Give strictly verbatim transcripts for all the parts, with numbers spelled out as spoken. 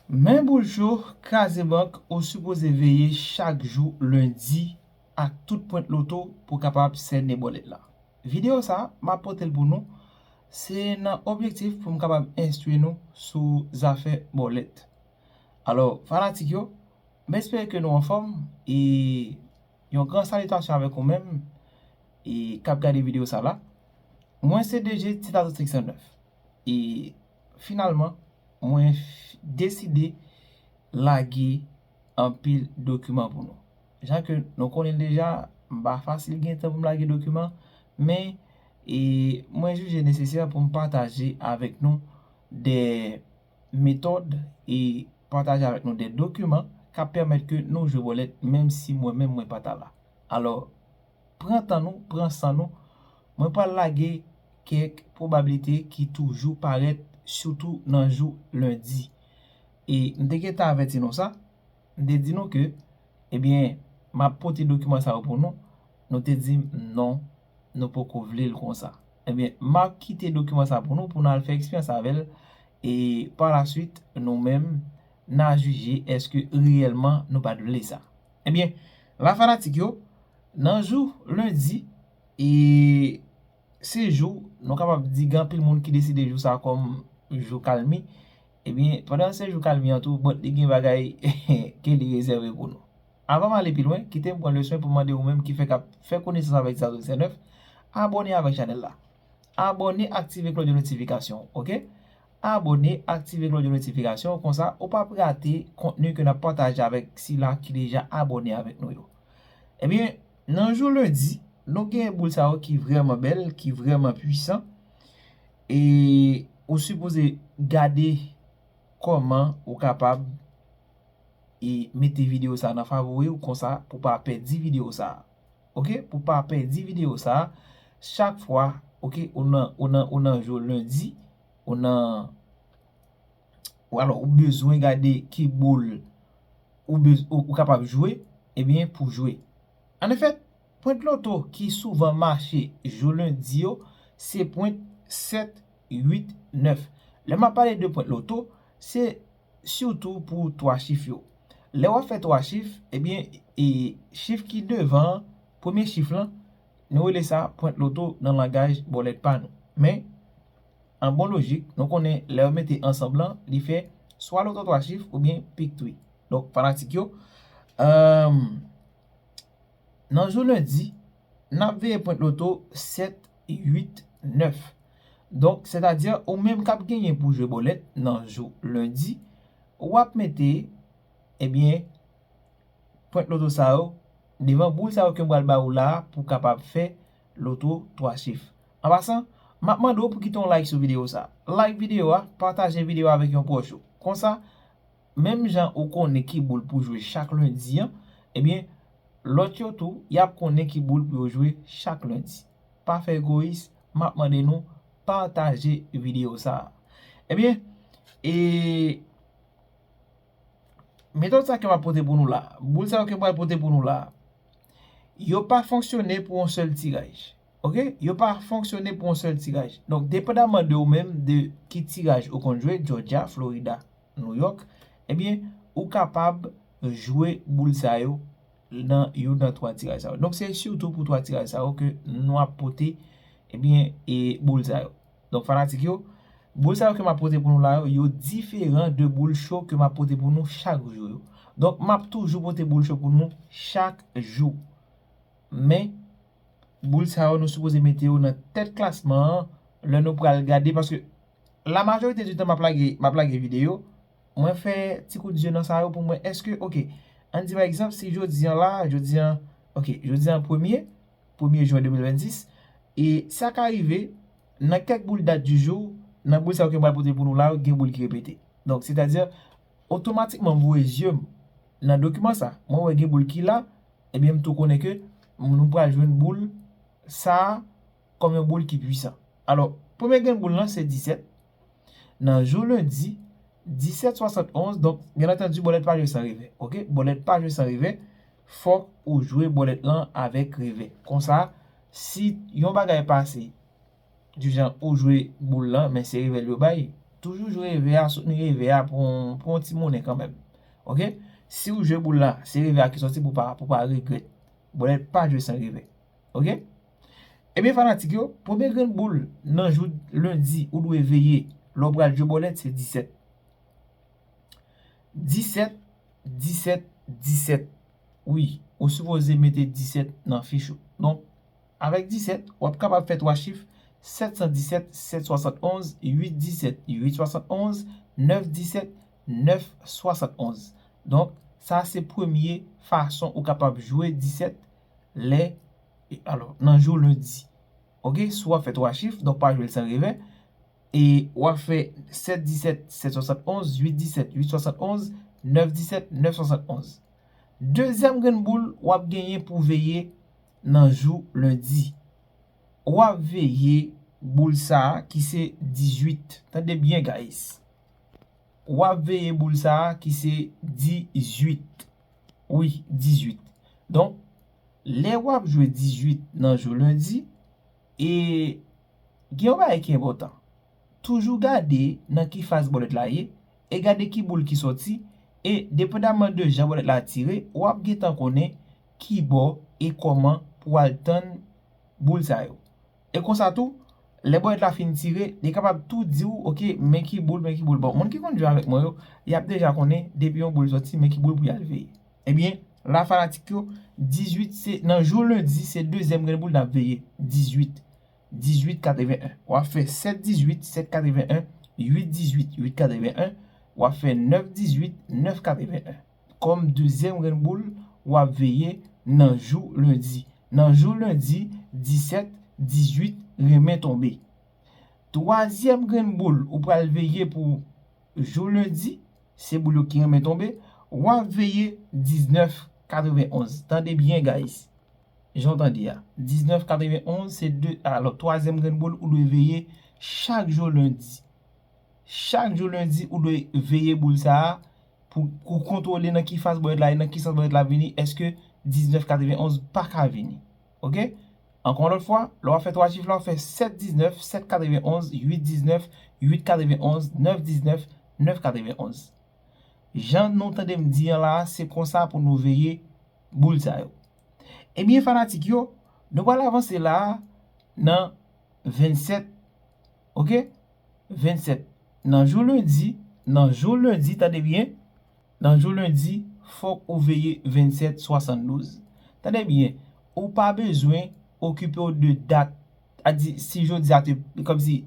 Men boul cho, kraze bank, ou sipoze veye chak jou lendi ak tout pwent loto pou w kapab sène bòlèt la. Videyo sa a, m ap pote l pou nou. Se nan objektif pou m kapab enstwi nou sou zafè bòlèt. Alò, fanatik yo, m espere ke nou anfòm e yon gran salitasyon avèk ou menm e k ap gade videyo sa la. Mwen se D J Titazo senk san nèf. E finalman, mwen f- deside lage anpil dokiman pou nou. Jan ke nou konnen l deja, m pa fasil gen tan pou m lage dokiman, men e mwen jije nesesè pou m pataje avèk nou de metòd e pataje avèk nou de dokiman k ap pèmèt ke nou jwe bòlèt menm si mwen menm mwen pa ta la. Alò, pran tan nou, pran san nou. Mwen pral lage kèk pwobablite ki toujou parèt, sitou nan jou lendi. E m te gentan avèti nou sa, m te di nou ke, ebyen, m ap pote dokiman sa yo pou nou. Nou te di m non, nou poko vle l konsa. Ebyen, m ap kite dokiman sa pou nou, pou n al fè eksperyans avè l. E pa la swit, nou menm, n a jije èske reyèlman nou pa t vle sa. Ebyen, la fanatik yo, nan jou lendi, e se jou, nou kapab di gen anpil moun ki deside jou sa kòm jou kalmi. Ebyen, pandan se jou kalmi an tou, bon, li gen bagay ke li rezève pou nou. Avan m ale pi lwen, kite m pran le swen pou mande ou menm ki fèk ap fè konesans avèk Titazo senk san nèf, abòne avèk chanèl la. Abòne, aktive klòch de notifikasyon, oke? Abòne, aktive klòch de notifikasyon, konsa ou p ap rate kontni ke n ap pataje avèk sila ki deja abòne avèk nou yo. Ebyen, nan jou lendi, nou gen boul sa yo ki vrèman bèl, ki vrèman pwisan. E ou sipoze gade kòman ou kapab e mete videyo sa nan favori w, konsa pou pa pèdi videyo sa. Oke? Pou pa pèdi videyo sa, chak fwa, oke, ou nan, ou nan, ou nan jou lendi, ou nan, ou, alò, ou bezwen gade ki boul ou, bez, ou, ou kapab jwe, ebyen, pou jwe. Anefè, pwent loto ki souvan mache jou lendi yo, se pwent sèt, uit, nèf. Lè m ap pale de pwent loto, se sitou pou twa chif yo. Lè w ap fè twa chif, ebyen, e chif ki devan an, premye chif lan, nou rele sa pwent loto nan langaj bòlèt pa nou. Men, an bon lojik, nou konnen lè yo mete ansanm lan, li fè swa loto twa chif oubyen pik twi. Donk, fanatik yo, um, nan jou lendi, n ap veye pwent loto sèt, uit, nèf. Donk, sètadi, ou menm k ap genyen pou jwe bòlèt nan jou lendi, w ap mete, ebyen, pwent loto sa yo devan boul sa yo ke m pral ba ou la a pou w kapab fè loto twa chif. An pasan, m ap mande w pou kite yon like sou videyo sa. Like videyo a, pataje videyo a avèk yon pwòch ou. Konsa, menm jan ou konnen ki boul pou jwe chak lendi an, ebyen, lòt yo tou, y ap konnen ki boul pou yo jwe chak lendi. Pa fè egoyis, m ap mande nou pataje videyo sa a. Ebyen, e metòd sa ke m ap pote pou nou la, boul sa yo ke m pral pote pou nou la, yo pa fonksyone pou yon sèl tiraj. Oke? Yo pa fonksyone pou yon sèl tiraj. Donk, depandaman de ou menm, de ki tiraj ou konn jwe, Georgia, Florida, New York, ebyen, ou kapab jwe boul sa yo nan youn nan twa tiraj sa yo. Donk, se sitou pou twa tiraj sa yo ke nou ap pote, ebyen, e boul sa yo. Donk, fanatik yo, boul sa yo ke m ap pote pou nou la yo, yo diferan de boul cho ke m ap pote pou nou chak jou yo. Donk, m ap toujou pote boul cho pou nou chak jou. Men, boul sa yo, nou sipoze mete yo nan tèt klasman an lè nou pral gade, paske la majorite di tan m ap lage, m ap lage videyo, mwen fè ti kout zye nan sa yo pou m wè èske, oke, ann di pa egzanp, si jodi an la, jodi an, oke, jodi an premye, premye jen de mil vennsis, e sa ka rive, nan kèk boul dat di jou, nan boul sa yo ke m pral pote pou nou la, gen boul ki repete. Donk, sètadi, otomatikman, m voye zye m nan dokiman sa, mwen wè gen boul ki la, ebyen, m tou konnen ke nou pral jwenn boul sa a kòm yon boul ki pwisan. Alò, premye grenn boul lan se disèt. Nan jou lendi, disèt swasannonz, donk, byen antandi, bòlèt pa jwe san revè. Oke? Bòlèt pa jwe san revè. Fòk ou jwe bòlèt lan avèk revè. Konsa, si yon bagay pase, di jan ou jwe boul lan, men se revè l yo bay, Toujou jwe revè a, soutni revè a pou, pou yon ti monnen kanmenm. Oke? Si w jwe boul la, se revè a ki sòti pou pa, pou pa regrèt. Bòlèt pa jwe san revè. Oke? Ebyen, fanatik yo, premye grenn boul nan jou lendi ou dwe veye lè w pral jwe bòlèt, se disèt. Disèt, disèt, disèt. Wi, ou sipoze mete disèt nan fich ou. Donk, avèk disèt, w ap kapab fè twa chif, sèt san disèt, sèt swasannonz, uit disèt, uit swasannonz, nèf disèt, nèf swasannonz. Donk, sa se premye fason ou kapab jwe disèt lè, alò, nan jou lendi. Oke, si w ap fè twa chif, donk pa jwe l san revè. E w ap fè sèt disèt, sèt swasannonz, uit disèt, uit swasannonz, nèf disèt, nèf swasannonz. Dezyèm grenn boul w ap genyen pou veye nan jou lendi. W ap veye boul sa a ki se dizuit. Tande byen, guys. W ap veye boul sa a ki se dizuit. Wi, dizuit. Donk, lè w ap jwe dizuit nan jou lendi, e gen yon bagay ki enpòtan. Toujou gade nan ki faz bòlèt la ye, e gade ki boul ki sòti, e depandaman de jan bòlèt la tire, w ap gentan konnen ki bò e kòman pou w al tann boul sa yo. E konsa tou, lè bòlèt la fin tire, li kapab tou di w, oke, men ki boul, men ki boul. Bon, moun ki konn jwe avèk mwen yo, y ap deja konnen, depi yon boul sòti, men ki boul pou y al veye. Ebyen, la fanatik yo, dizuit se, nan jou lendi, se dezyèm grenn boul n ap veye, dizuit. Dizuit katreven en. W ap fè sèt dizuit, sèt katreven en, uit dizuit, uit katreven en. W ap fè nèf dizuit, nèf katreven en. Kòm dezyèm grenn boul, w ap veye nan jou lendi. Nan jou lendi, disèt, dizuit renmen tonbe. Twazyèm grenn boul ou pral veye pou jou lendi, se boul yo ki renmen tonbe, w ap veye diznèf katrevenonz. Tande byen, guys. Jan w tande a. Diznèf katrevenonz, se de, alò, twazyèm grenn boul ou dwe veye chak jou lendi. Chak jou lendi, ou dwe veye boul sa a pou, pou kontwole nan ki faz bòlèt la ye, nan ki sans bòlèt la vini, èske diznèf katrevenonz pa ka vini? Oke? Ankò yon lòt fwa, lè w ap fè twa chif la, w ap fè sèt diznèf, sèt katrevenonz, uit diznèf, uit katrevenonz, nèf diznèf, nèf katrevenonz. Jan nou tande m di an la a, se konsa pou nou veye boul sa yo. Ebyen, fanatik yo, nou pral avanse la a nan vennsèt, oke? Vennsèt. Nan jou lendi, nan jou lendi, tande byen, nan jou lendi, fòk ou veye vennsèt swasanndouz. Tande byen, ou pa bezwen okipe w de dat. A di, si jodi a te, kòmsi,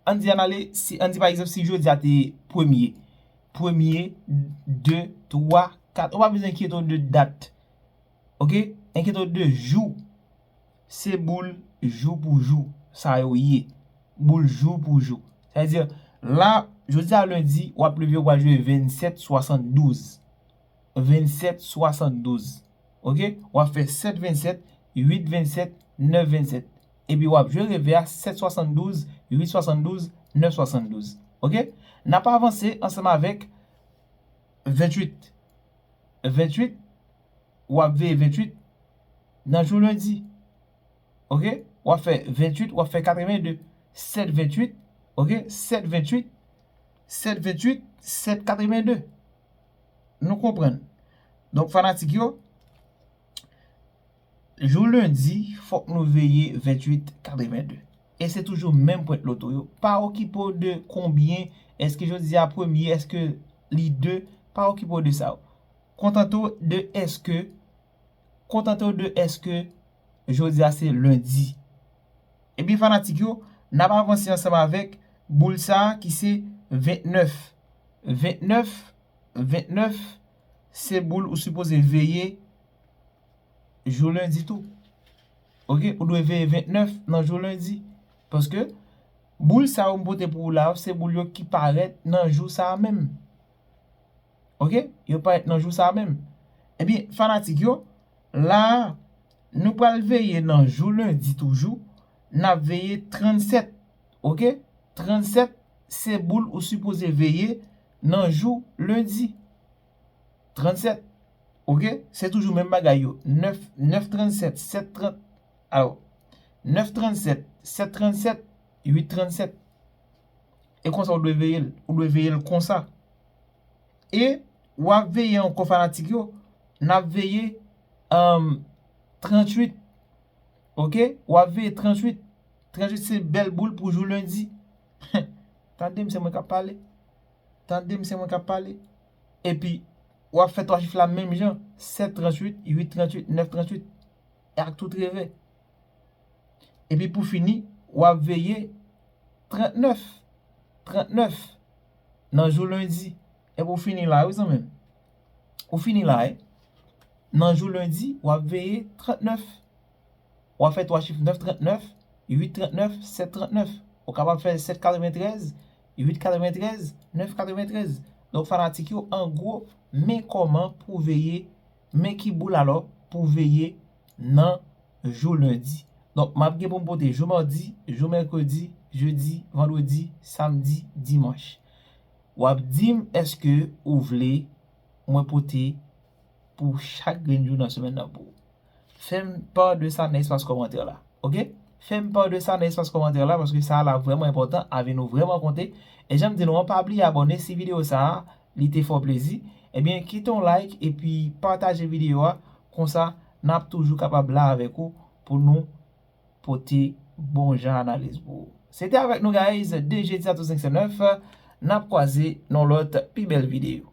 ann di ann ale, si, ann di pa egzanp, si jodi a te premye. Premye, de, twa, kat. Ou pa bezwen enkyete w de dat. Oke? Enkyete w de jou. Se boul jou pou jou. Sa yo ye. Boul jou pou jou. Sa vle di, la, jodi a lendi, w ap leve, w ap jwe vennsèt swasanndouz. Vennsèt swasanndouz. Oke? W ap fè sèt vennsèt, uit vennsèt, nèf vennsèt. Epi w ap jwe revè a sèt swasanndouz, uit swasanndouz, nèf swasanndouz. Oke? N ap avanse ansanm avèk vennuit. Vennuit, w ap veye vennuit nan jou lendi. Oke? W ap fè vennuit, w ap fè katrevenndde. Sèt vennuit, oke? Sèt vennuit, sèt vennuit, sèt katrevenndde. Nou konprann. Donk, fanatik yo, jou lendi, fòk nou veye vennuit katrevenndde. E se toujou menm pwent loto yo. Pa okipe w de konbyen, èske jodi a premye, èske li de, pa okipe w de sa yo. Kontante w de èske, kontante w de èske jodi a se lendi. Ebyen, fanatik yo, n ap avanse ansanm avèk boul sa a ki se vennèf. Vennèf, vennèf, se boul ou sipoze veye jou lendi tou. Oke, ou dwe veye vennèf nan jou lendi. Paske boul sa yo m pote pou ou la yo, se boul yo ki parèt nan jou sa a menm. Oke? Yo parèt nan jou sa a menm. Ebyen, fanatik yo, la a, nou pral veye nan jou lendi toujou, n ap veye trannsèt. Oke? Trannsèt, se boul ou sipoze veye nan jou lendi. Trannsèt. Oke? Se toujou menm bagay yo. Nèf, nèf trannsèt, sèt trant, alò, nèf trannsèt, sèt trannsèt, uit trannsèt. E konsa ou dwe veye l. Ou dwe veye l konsa. E w ap veye ankò fanatik yo. N ap veye um, tranntuit. Oke? W ap veye tranntuit. Tranntuit se bèl boul pou jou lendi. Tande m, se mwen k ap pale. Tande m, se mwen k ap pale. Epi, w ap fè twa chif la menm jan. Sèt tranntuit, uit tranntuit, nèf tranntuit. E ak tout revè. Epi pou fini, w ap veye trannèf. Trannèf. Nan jou lendi. Epi ou fini la, wi, zanmi m. Ou fini la, wi. Nan jou lendi, w ap veye trannèf. W ap fè twa chif nèf trannèf, uit trannèf, sèt trannèf. Ou kapab fè sèt katreventrèz, uit katreventrèz, nèf katreventrèz. Donk, fanatik yo, an gwo, men kòman pou veye, men ki boul alò pou veye nan jou lendi. Donk, m ap gen pou m pote jou madi, jou mèkredi, jedi, vandredi, samdi, dimanch. W ap di m èske ou vle mwen pote pou chak grenn jou nan semèn nan pou ou. Fè m pa de sa nan espas kòmantè la. Oke? Fè m pa de sa nan espas kòmantè la, paske sa la vrèman enpòtan, avi nou vrèman konte. E jan m di nou an, pa bliye abòne si videyo sa a, li te fè w plezi. Ebyen, kite yon like epi pataje videyo a. Konsa, n ap toujou kapab la avèk ou pou nou pote bon jan analiz pou ou. Se te avèk nou, guys, de jedi a tou senk senk nèf. N ap kwaze nan lòt pi bèl videyo.